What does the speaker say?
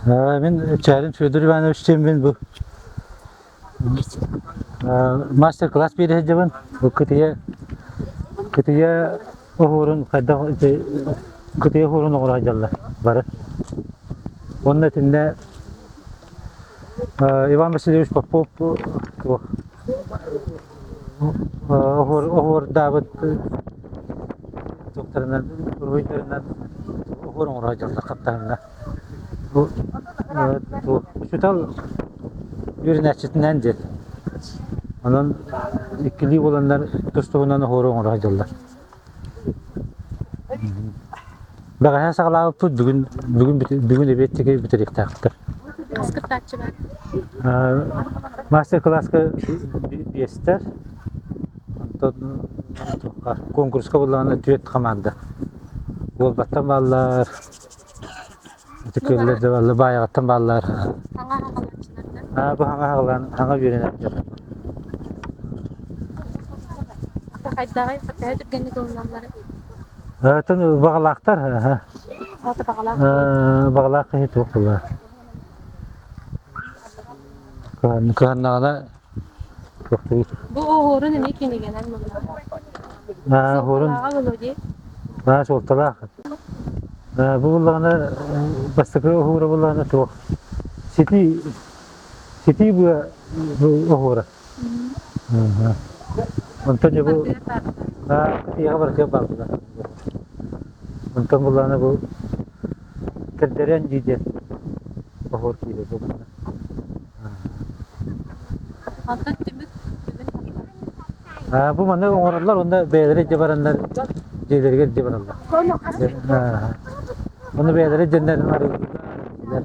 Мин Чээрин Федор Иванович диэммин бу мастер-класс биэрэ сылдьабын. Бу кытыйа кытыйа оһуорун хайдах ити кытыйа оһуорун оҥоро сылдьаллар бары. Уонна итиннэ Иван Васильевич Попов туох оһуор оһуордаабыт туохтарынан уруһуйдарынан оһуор оҥоро сылдьаллар хаптаһыҥҥа. Бу туох учуутал үөрэнээччитинээн диэн. Онон иккилии буоланнар тус-туһунан оһуору оҥоро сылдьаллар. Бэҕэһээ саҕалаабыппыт, бүгүн бүгүн бүгүн эбиэттики бүтэриэхтээхтэр. Хас кыттааччы бар? Мастер-класска биэстэр, онтон куонкуруска буллаҕына түөрт хамаанда. Уолбаттан бааллар, Ытык-Күөллэр да бааллар, Баайаҕаттан бааллар. Хаҥа хаҥалааччыларда? Аа, бу хаҥа хаҕалаан, хаҥа үөрэнэр дьон. Хайдаҕый? Төһө түргэнник ылыналлар? Оттон баҕалаахтар, аха. Ата баҕалаах. Баҕалаах киһи туох буолла? Кыһаннаҕына туохтуур. Бу оһуорун эмиэ кинигэнэн Аа, оһуорун аа, суолталаах. Бу буллаҕына бастакы оһуора буллаҕына туох ситии ситии быа оһуора. Онтон дьэ бу кытыйаҕа барытыгар бааллар. Онтон буллаҕына бу кэрдэрэн дии диэн оһуор киирэр бу манна. Онтон түмүк түмүк Бу маны оҥороллор уонна бэйэлэрэ илдьэ бараннар дьиэлэригэр илдьэ бараллар. Ону бэйэлэрэ дьэннэрин арыылыыллар.